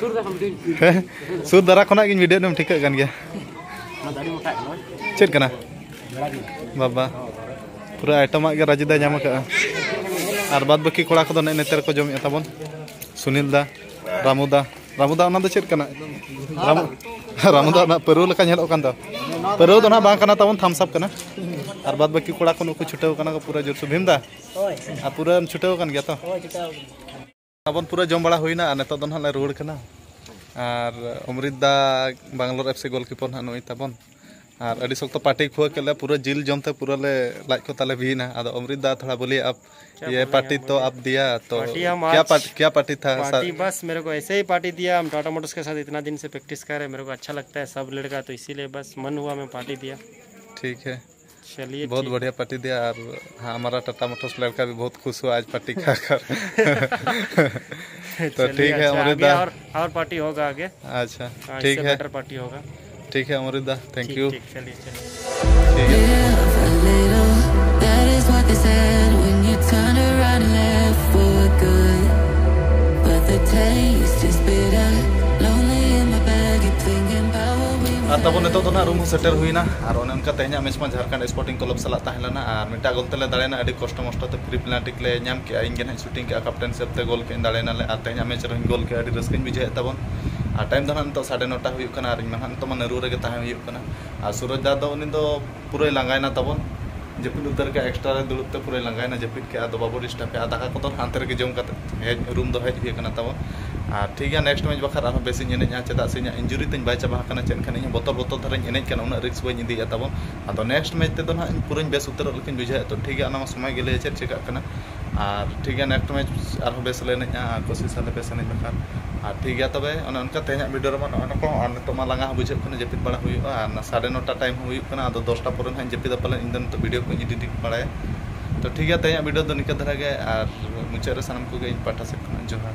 ᱦᱮᱸ, ᱥᱩᱨ ᱫᱷᱟᱨᱟ ᱠᱷᱚᱱᱟᱜ ᱜᱤᱧ ᱵᱷᱤᱰᱤᱭᱳ ᱮᱢ ᱴᱷᱤᱠᱟᱹᱜ ᱠᱟᱱ ᱜᱮᱭᱟ᱾ ᱪᱮᱫ ᱠᱟᱱᱟ? ᱵᱟᱵᱟ, ᱯᱩᱨᱟᱹ ᱟᱭᱴᱮᱢᱟᱜ ᱜᱮ ᱨᱟᱡᱩ ᱫᱟᱭ ᱧᱟᱢ ᱟᱠᱟᱫᱼᱟ᱾ ᱟᱨ ᱵᱟᱫ ᱵᱟᱹᱠᱤ ᱠᱚᱲᱟ ᱠᱚᱫᱚ ᱱᱮᱜᱼᱮ ᱱᱮᱛᱟᱨ ᱠᱚ ᱡᱚᱢᱮᱫᱼᱟ ᱛᱟᱵᱚᱱ᱾ ᱥᱩᱱᱤᱞ ᱫᱟ, ᱨᱟᱢᱩ ᱫᱟ᱾ ᱨᱟᱢᱩ ᱫᱟ, ᱚᱱᱟ ᱫᱚ ᱪᱮᱫ ᱠᱟᱱᱟ? ᱨᱟᱢᱩ, ᱨᱟᱢᱩ ᱫᱟ, ᱚᱱᱟ ᱯᱟᱹᱨᱣᱟᱹ ᱞᱮᱠᱟ ᱧᱮᱞᱚᱜ ᱠᱟᱱ ᱫᱚ᱾ ᱯᱟᱹᱨᱣᱟᱹ ᱫᱚ ᱱᱟᱦᱟᱜ ᱵᱟᱝ ᱠᱟᱱᱟ ᱛᱟᱵᱚᱱ, ᱛᱷᱟᱢᱥ ᱟᱯ ᱠᱟᱱᱟ᱾ ᱟᱨ ᱵᱟᱫ ᱵᱟᱹᱠᱤ ᱠᱚᱲᱟ ᱠᱚ ᱱᱩᱠᱩ ᱪᱷᱩᱴᱟᱹᱣ ᱠᱟᱱᱟ ᱠᱚ ᱯᱩᱨᱟᱹ ᱡᱳᱨ ᱥᱮ᱾ ᱵᱷᱤᱢ ᱫᱟ? ᱦᱳᱭ᱾ ᱟᱨ ᱯᱩᱨᱟᱹᱢ ᱪᱷᱩᱴᱟᱹᱣ ᱟᱠᱟᱱ ᱜᱮᱭᱟ ᱛᱚ? ᱦᱳᱭ, ᱪᱷᱩᱴᱟᱹᱣ ᱟᱠᱟᱱᱟ᱾ ᱛᱟᱵᱚᱱ ᱯᱩᱨᱟᱹ ᱡᱚᱢ ᱵᱟᱲᱟ ᱦᱩᱭᱱᱟ ᱟᱨ ᱱᱤᱛᱚᱜ ᱫᱚ ᱱᱟᱦᱟᱜ ᱞᱮ ᱨᱩᱣᱟᱹᱲ ᱠᱟᱱᱟ᱾ ᱟᱨ ᱚᱢᱨᱤᱛ ᱫᱟ, ᱵᱟᱝᱞᱳᱨ ᱮᱯᱷ ᱥᱤ ᱜᱳᱞᱠᱤᱯᱟᱨ ᱱᱟᱦᱟᱜ ᱱᱩᱭ ᱛᱟᱵᱚᱱ᱾ ᱟᱨ ᱟᱹᱰᱤ ᱥᱚᱠᱛᱚ ᱯᱟᱨᱴᱤ ᱠᱷᱩᱣᱟᱹ ᱠᱮᱫ ᱞᱮ, ᱯᱩᱨᱟᱹ ᱡᱤᱞ ᱡᱚᱢ ᱛᱮ ᱯᱩᱨᱟᱹ ᱞᱮ ᱞᱟᱡ ᱠᱚ ᱛᱟᱞᱮ ᱵᱤᱭᱮᱱᱟ᱾ ᱟᱫᱚ ᱚᱢᱨᱤᱛ ᱫᱟ, ᱛᱷᱚᱲᱟ ᱵᱚᱞᱤᱭᱮ ᱟᱯ, ᱠᱭᱟ ᱭᱮ ᱵᱚᱞᱮ ᱯᱟᱨᱴᱤ ᱦᱟᱢ ᱛᱚ ᱵᱚᱞᱮ? ᱟᱯ ᱫᱤᱭᱟ ᱛᱚ ᱯᱟᱨᱴᱤ ᱦᱟᱢ ᱠᱭᱟ ᱟᱡ ᱯᱟᱨᱴ-, ᱠᱭᱟ ᱯᱟᱨᱴᱤ ᱛᱷᱟ ᱯᱟᱨᱴᱤ ᱥᱟᱨ? ᱵᱟᱥ ᱢᱮᱨᱮ ᱠᱚ ᱮᱥᱮ ᱦᱤ ᱯᱟᱨᱴᱤ ᱫᱤᱭᱟ, ᱦᱟᱢ ᱴᱟᱴᱟ ᱢᱳᱴᱚᱨᱥ ᱠᱮ ᱥᱟᱛᱷ ᱤᱛᱱᱟ ᱫᱤᱱ ᱥᱮ ᱯᱨᱮᱠᱴᱤᱥ ᱠᱟᱨ ᱨᱮ, ᱢᱮᱨᱮ ᱠᱚ ᱟᱪᱷᱟ ᱞᱟᱜᱛᱟ ᱦᱮ ᱥᱟᱵ ᱞᱟᱲᱠᱟ, ᱛᱚ ᱤᱥᱤᱞᱤᱭᱮ ᱵᱟᱥ ᱢᱟᱱ ᱦᱩᱣᱟ ᱦᱟᱢᱮ ᱯᱟᱨᱴᱤ ᱫᱤᱭᱟ᱾ ᱴᱷᱤᱠ ᱦᱮ᱾ ᱪᱟᱞᱤᱭᱮ, ᱵᱚᱦᱩᱛ ᱵᱟᱲᱤᱭᱟ ᱯᱟᱨᱴᱤ ᱫᱤᱭᱟ, ᱟᱨ ᱦᱟᱢᱟᱨᱟ ᱴᱟᱴᱟ ᱢᱳᱴᱚᱨᱥ ᱞᱟᱲᱠᱟ ᱵᱷᱤ ᱵᱚᱦᱩᱛ ᱠᱷᱩᱥ ᱦᱩᱣᱟ ᱟᱡ ᱯᱟᱨᱴᱤ ᱠᱷᱟ ᱠᱟᱨ᱾ ᱛᱚ ᱴᱷᱤᱠ ᱦᱮ, ᱟᱢᱨᱤᱛ ᱫᱟ᱾ ᱟᱨ ᱯᱟᱨᱴᱤ ᱦᱳᱜᱟ ᱟᱜᱮ᱾ ᱟᱪᱷᱟ, ᱦᱟᱸ, ᱴᱷᱤᱠ ᱦᱮ᱾ Better party ᱦᱳᱜᱟ᱾ ᱴᱷᱤᱠ ᱦᱮ ᱚᱢᱨᱤᱛ ᱫᱟ, ᱛᱷᱮᱝᱠ ᱭᱩ᱾ ᱴᱷᱤᱠ, ᱪᱟᱞᱤᱭᱮ, ᱪᱟᱞᱤᱭᱮ᱾ ᱴᱷᱤᱠ ᱦᱮ᱾ Live a little, that is what they said when you turned around and left for good. But the taste is bitter, lonely in my bed, keep thinking about what we were. ᱟᱨ ᱛᱟᱵᱚᱱ ᱱᱤᱛᱚᱜ ᱫᱚ ᱱᱟᱦᱟᱜ ᱨᱩᱢ ᱦᱚᱸ ᱥᱮᱴᱮᱨ ᱦᱩᱭᱱᱟ᱾ ᱟᱨ ᱚᱱᱮ ᱚᱱᱠᱟ ᱛᱮᱦᱮᱧᱟᱜ ᱢᱮᱪ ᱢᱟ ᱡᱷᱟᱲᱠᱷᱚᱸᱰ ᱥᱯᱳᱨᱴᱤᱝ ᱠᱞᱟᱵᱽ ᱥᱟᱞᱟᱜ ᱛᱟᱦᱮᱸ ᱞᱮᱱᱟ, ᱟᱨ ᱢᱤᱫᱴᱟᱝ ᱜᱳᱞ ᱛᱮᱞᱮ ᱫᱟᱲᱮᱭᱮᱱᱟ᱾ ᱟᱹᱰᱤ ᱠᱚᱥᱴᱚ ᱢᱚᱥᱴᱚ ᱛᱮ ᱯᱷᱨᱤ ᱯᱮᱱᱟᱞᱴᱤ ᱞᱮ ᱧᱟᱢ ᱠᱮᱜᱼᱟ᱾ ᱤᱧ ᱜᱮ ᱱᱟᱦᱟᱜ ᱥᱩᱴᱤᱝ ᱠᱮᱜᱼᱟ, ᱠᱮᱯᱴᱮᱱ ᱦᱤᱥᱟᱹᱵ ᱛᱮ ᱜᱳᱞ ᱠᱮᱜᱼᱟᱹᱧ, ᱫᱟᱲᱮᱭᱮᱱᱟᱞᱮ᱾ ᱟᱨ ᱛᱮᱦᱮᱧᱟᱜ ᱢᱮᱪ ᱨᱮᱦᱚᱸᱧ ᱜᱳᱞ ᱠᱮᱜᱼᱟ, ᱟᱹᱰᱤ ᱨᱟᱹᱥᱠᱟᱹᱧ ᱵᱩᱡᱷᱟᱹᱣᱮᱫ ᱛᱟᱵᱚᱱ᱾ ᱟᱨ ᱴᱟᱭᱤᱢ ᱫᱚ ᱱᱟᱦᱟᱜ ᱱᱤᱛᱚᱜ ᱥᱟᱲᱮ ᱱᱚᱴᱟ ᱦᱩᱭᱩᱜ ᱠᱟᱱᱟ, ᱟᱨ ᱤᱧ ᱢᱟ ᱱᱟᱦᱟᱜ ᱱᱤᱛᱚᱜ ᱢᱟ ᱱᱟᱹᱨᱩ ᱨᱮᱜᱮ ᱛᱟᱦᱮᱸ ᱦᱩᱭᱩᱜ ᱠᱟᱱᱟ᱾ ᱟᱨ ᱥᱩᱨᱚᱡᱽ ᱫᱟ ᱫᱚ ᱩᱱᱤ ᱫᱚ ᱯᱩᱨᱟᱹᱭ ᱞᱟᱸᱜᱟᱭᱮᱱᱟ ᱛᱟᱵᱚᱱ, ᱡᱟᱹᱯᱤᱫ ᱩᱛᱟᱹᱨ ᱠᱮᱜᱼᱟ, ᱮᱠᱥᱴᱨᱟ ᱨᱮ ᱫᱩᱲᱩᱵ ᱛᱮ ᱯᱩᱨᱟᱹᱭ ᱞᱟᱸᱜᱟᱭᱮᱱᱟ, ᱡᱟᱹᱯᱤᱫ ᱠᱮᱜᱼᱟ᱾ ᱟᱫᱚ ᱵᱟᱵᱚ ᱰᱤᱥᱴᱟᱵ ᱮᱜᱼᱟ, ᱫᱟᱠᱟ ᱠᱚᱫᱚ ᱦᱟᱱᱛᱮ ᱨᱮᱜᱮ ᱡᱚᱢ ᱠᱟᱛᱮ ᱦᱮᱡ, ᱨᱩᱢ ᱫᱚ ᱦᱮᱡ ᱦᱩᱭ ᱠᱟᱱᱟ ᱛᱟᱵᱚᱱ᱾ ᱟᱨ ᱴᱷᱤᱠ ᱜᱮᱭᱟ, ᱱᱮᱠᱥᱴ ᱢᱮᱪ ᱵᱟᱠᱷᱨᱟ ᱟᱨᱦᱚᱸ ᱵᱮᱥᱤᱧ ᱮᱱᱮᱡᱼᱟ, ᱪᱮᱫᱟᱜ ᱥᱮ ᱤᱧᱟᱹᱜ ᱤᱱᱡᱩᱨᱤ ᱛᱤᱧ ᱵᱟᱭ ᱪᱟᱵᱟ ᱟᱠᱟᱱᱟ ᱪᱮᱫ ᱠᱷᱟᱱ, ᱤᱧ ᱦᱚᱸ ᱵᱚᱛᱚᱨ ᱵᱚᱛᱚᱨ ᱫᱷᱟᱨᱟᱧ ᱮᱱᱮᱡ ᱠᱟᱱᱟ, ᱩᱱᱟᱹᱜ ᱨᱤᱠᱥ ᱵᱟᱹᱧ ᱤᱫᱤᱭᱮᱫᱼᱟ ᱛᱟᱵᱚᱱ᱾ ᱟᱫᱚ ᱱᱮᱠᱥᱴ ᱢᱮᱪ ᱛᱮᱫᱚ ᱱᱟᱦᱟᱜ ᱤᱧ ᱯᱩᱨᱟᱹᱧ ᱵᱮᱥ ᱩᱛᱟᱹᱨᱚᱜ ᱞᱮᱠᱟᱧ ᱵᱩᱡᱷᱟᱹᱣᱮᱫ, ᱛᱚ ᱴᱷᱤᱠ ᱜᱮᱭᱟ, ᱚᱱᱟ ᱢᱟ ᱥᱚᱢᱚᱭ ᱜᱮ ᱞᱟᱹᱭᱟ ᱪᱮᱫ ᱪᱮᱠᱟᱜ ᱠᱟᱱᱟ᱾ ᱟᱨ ᱴᱷᱤᱠ ᱜᱮᱭᱟ, ᱱᱮᱠᱥᱴ ᱢᱮᱪ ᱟᱨᱦᱚᱸ ᱵᱮᱥ ᱞᱮ ᱮᱱᱮᱡᱼᱟ, ᱟᱨ ᱠᱳᱥᱤᱥ ᱟᱞᱮ ᱵᱮᱥ ᱮᱱᱮᱡ ᱵᱟᱠᱷᱨᱟ᱾ ᱟᱨ ᱴᱷᱤᱠ ᱜᱮᱭᱟ, ᱛᱚᱵᱮ ᱚᱱᱮ ᱚᱱᱠᱟ ᱛᱮᱦᱮᱧᱟᱜ ᱵᱷᱤᱰᱤᱭᱳ ᱨᱮᱢᱟ ᱱᱚᱜᱼᱚ ᱱᱚᱝᱠᱟ, ᱟᱨ ᱱᱤᱛᱚᱜ ᱢᱟ ᱞᱟᱸᱜᱟ ᱦᱚᱸ ᱵᱩᱡᱷᱟᱹᱜ ᱠᱟᱱᱟ, ᱡᱟᱹᱯᱤᱫ ᱵᱟᱲᱟ ᱦᱩᱭᱩᱜᱼᱟ, ᱟᱨ ᱚᱱᱟ ᱥᱟᱲᱮ ᱱᱚᱴᱟ ᱴᱟᱭᱤᱢ ᱦᱚᱸ ᱦᱩᱭᱩᱜ ᱠᱟᱱᱟ᱾ ᱟᱫᱚ ᱫᱚᱥᱴᱟ ᱯᱚᱨᱮ ᱱᱟᱦᱟᱜ ᱤᱧ ᱡᱟᱹᱯᱤᱫᱟ ᱯᱟᱞᱮᱱ, ᱤᱧ ᱫᱚ ᱱᱤᱛᱚᱜ ᱵᱷᱤᱰᱤᱭᱳ ᱠᱚᱧ ᱮᱰᱤᱴ ᱵᱟᱲᱟᱭᱟ᱾ ᱛᱚ ᱴᱷᱤᱠ ᱜᱮᱭᱟ, ᱛᱮᱦᱮᱧᱟᱜ ᱵᱷᱤᱰᱤᱭᱳ ᱫᱚ ᱱᱤᱝᱠᱟᱹ ᱫᱷᱟᱨᱟ ᱜᱮ, ᱟᱨ ᱢᱩᱪᱟᱹᱫ ᱨᱮ ᱥᱟᱱᱟᱢ ᱠᱚᱜᱮ ᱤᱧ ᱯᱟᱦᱴᱟ ᱥᱮᱫ ᱠᱷᱚᱱᱟᱜ ᱡᱚᱦᱟᱨ᱾